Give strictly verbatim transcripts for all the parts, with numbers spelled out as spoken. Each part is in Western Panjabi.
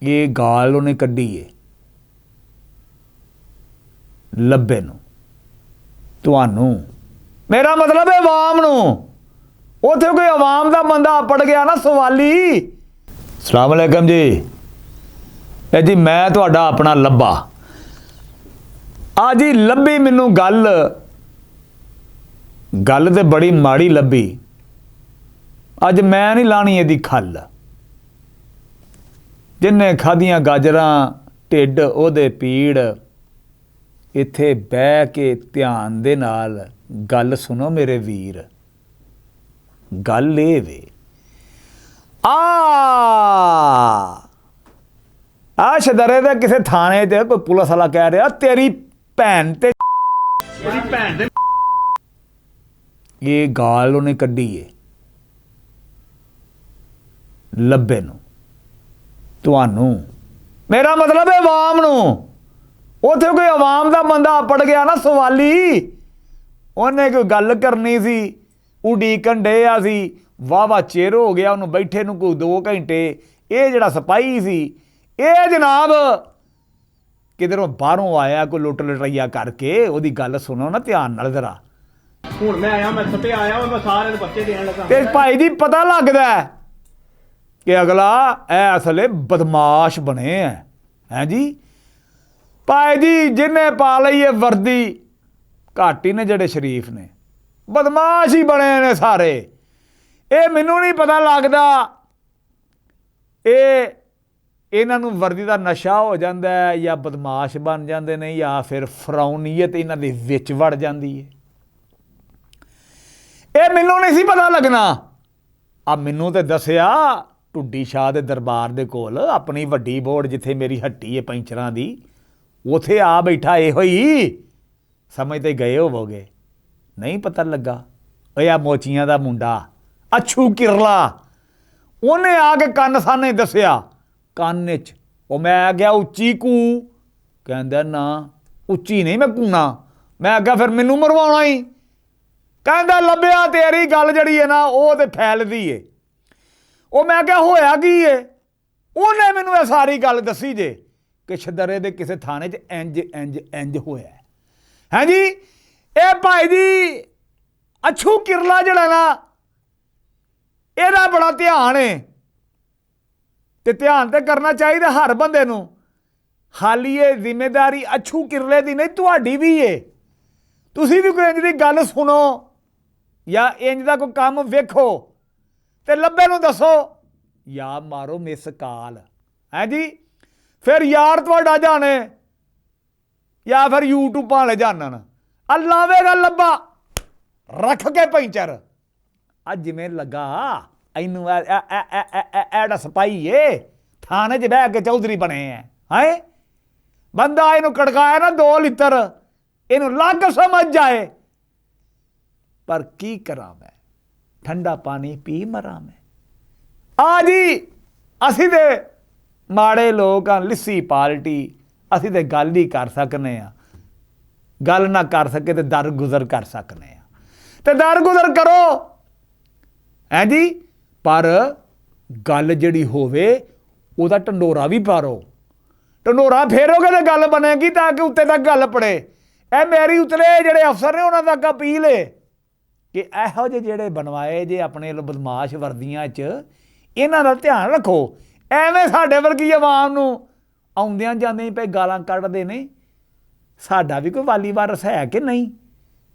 یہ گال انہیں کڈی ہے لبے نو، تانوں، میرا مطلب ہے عوام نو۔ اوتھے کوئی عوام دا بندہ اپڑ گیا نا سوالی۔ السلام علیکم جی۔ اے جی، میں تہاڈا اپنا لبا۔ آ جی، لبھی مینوں گل، گل تے بڑی ماڑی لبھی۔ اج میں نہیں لانی ایدی کھل۔ جن نے کھادیاں گاجراں، ٹھڈ اوہدے پیڑ۔ ایتھے بہ کے دھیان دے نال گل سنو میرے ویر۔ گل اے وے، آ آ شدرے دے کسے تھانے تے کوئی پولیس والا کہہ رہا، تیری بھن تے یہ گال انہیں کڈی ہے لبے نو، تانوں، میرا مطلب ہے عوام نو۔ اوتھے کوئی عوام دا بندہ اپڑ گیا نا سوالی، انہیں کوئی گل کرنی سی، اڈیکن ڈے آ سی، واہ واہ چیر ہو گیا انہوں بیٹھے نو کوئی دو گھنٹے۔ اے جڑا سپاہی سی، اے جناب کدھروں باہروں آیا، کوئی لٹ لٹیا کر کے، اوہدی گل سنو نا دھیان نال ذرا۔ ہن میں آیا، میں سپے آیا، میں سارے نوں پرچے دین لگا۔ تے بھائی جی، پتہ لگدا ہے کہ اگلا اے اصل بدمعاش بنے ہے۔ ہیں جی؟ بھائی جی، جن نے پا لئی ہے وردی، گھاٹی نے جڑے شریف نے، بدمعاش ہی بنے نے سارے۔ اے مینوں نہیں پتہ لگدا، اے انہاں نوں وردی دا نشہ ہو جاندا ہے یا بدمعاش بن جاندے نے یا پھر فرعونیت انہاں دے وچ وڑ جاندی ہے۔ اے مینوں نہیں سی پتہ لگنا۔ آ مینوں تے دسیا، ٹڈی شاہ دے دربار دے کول اپنی وڈی بورڈ جتھے میری ہٹی ہے پینچراں دی، اوتھے آ بیٹھا اے ہوئی۔ سمجھ تے گئے ہوو گے، نہیں پتہ لگا۔ اے آ موچیاں دا منڈا، اچھو کرلا، اونے آ کے کن سانے دسیا، کن اچ۔ او میں آ گیا اچی کوں، کہندا نہ، اچی نہیں میں کونا۔ میں آ گیا پھر مینوں مروانا ہی۔ کہندا لبیا تیری گل جڑی ہے نا، او تے پھیل دی ہے۔ او میں کہیا ہویا کی ہے؟ انہیں مینوں یہ ساری گل دسی جے کہ شدرے دے کسے تھانے چ انج انج انج ہویا ہے۔ ہاں جی، اے بھائی جی، اچھو کرلا جڑا نا، ایہدا بڑا دھیان ہے۔ تے دھیان تے کرنا چاہیدا ہر بندے نوں۔ حالیے ذمہ داری اچھو کرلے دی نہیں، تہاڈی بھی ہے۔ تسی بھی کوئی انج دی گل سنو یا انج دا کوئی کم ویکھو تے لبے نوں دسو، یا مارو مس کال۔ ہیں جی؟ پھر یار تہاڈا جانے یا پھر یوٹیوب والے جانن۔ اللہ وے گل لبا، رکھ کے پینچر۔ اج جویں لگا اینوں اے، اے، اے، اے، اے، اے، ایڈا سپاہی اے، تھانے چ بہ کے چوہدری بنے ہیں۔ ہائے، بندہ اینوں کڑکایا نا دو لیٹر، اینوں لگ سمجھ جائے۔ پر کی کراں میں، ٹھنڈا پانی پی مراں میں۔ آ جی، اسی تے ماڑے لوگ ہاں، لسی پارٹی، اسی تے گل ہی کر سکنے ہاں۔ گل نہ کر سکے تے در گزر کر سکنے ہاں۔ تے در گزر کرو۔ ہیں جی؟ پر گل جڑی ہووے، او دا ٹنڈورا بھی پارو۔ ٹنڈورا پھیرو گے تے گل بنے گی، تاکہ اتنے تک گل پڑے۔ اے میری اتلے جڑے افسر نے، انہاں تک اپیل ہے کہ ایہو جے جڑے بنوائے جے اپنے لو بدمعاش وردیاں چ، انہاں دا دھیان رکھو۔ ایویں ساڈے ورگی عوام نوں آوندیاں جاندیاں پہ گالاں کڈ دے نے۔ ساڈا بھی کوئی والی وارث ہے کہ نہیں؟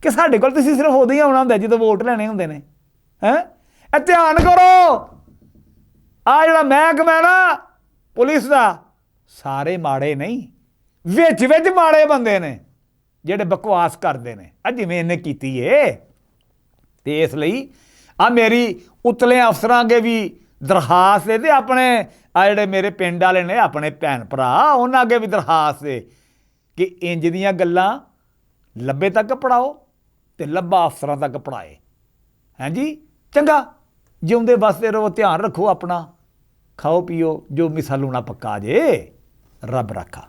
کہ ساڈے کول تسی صرف ادوں ہی آونا ہوندا ہے جدوں ووٹ لینے ہوندے نے۔ ہیں؟ اے دھیان کرو، آ جڑا محکمہ ہے نا پولیس دا، سارے ماڑے نہیں، وچ وچ ماڑے بندے نے جڑے بکواس کردے نے۔ اج جویں انہیں کیتی ہے، تے اس لئی آ میری اتلے افسراں اگے بھی درخواست ہے، تے اپنے آ جڑے میرے پنڈ والے نے، اپنے بھن بھرا، انہاں اگے بھی درخواست ہے کہ انج دیاں گلاں لبے تک پڑھاؤ تے لبا افسراں تک پڑھائے۔ ہیں جی؟ چنگا، جیوندے وسدے رہو، دھیان رکھو اپنا، کھاؤ پیو، جو مسا لونا پکا جے۔ رب رکھا۔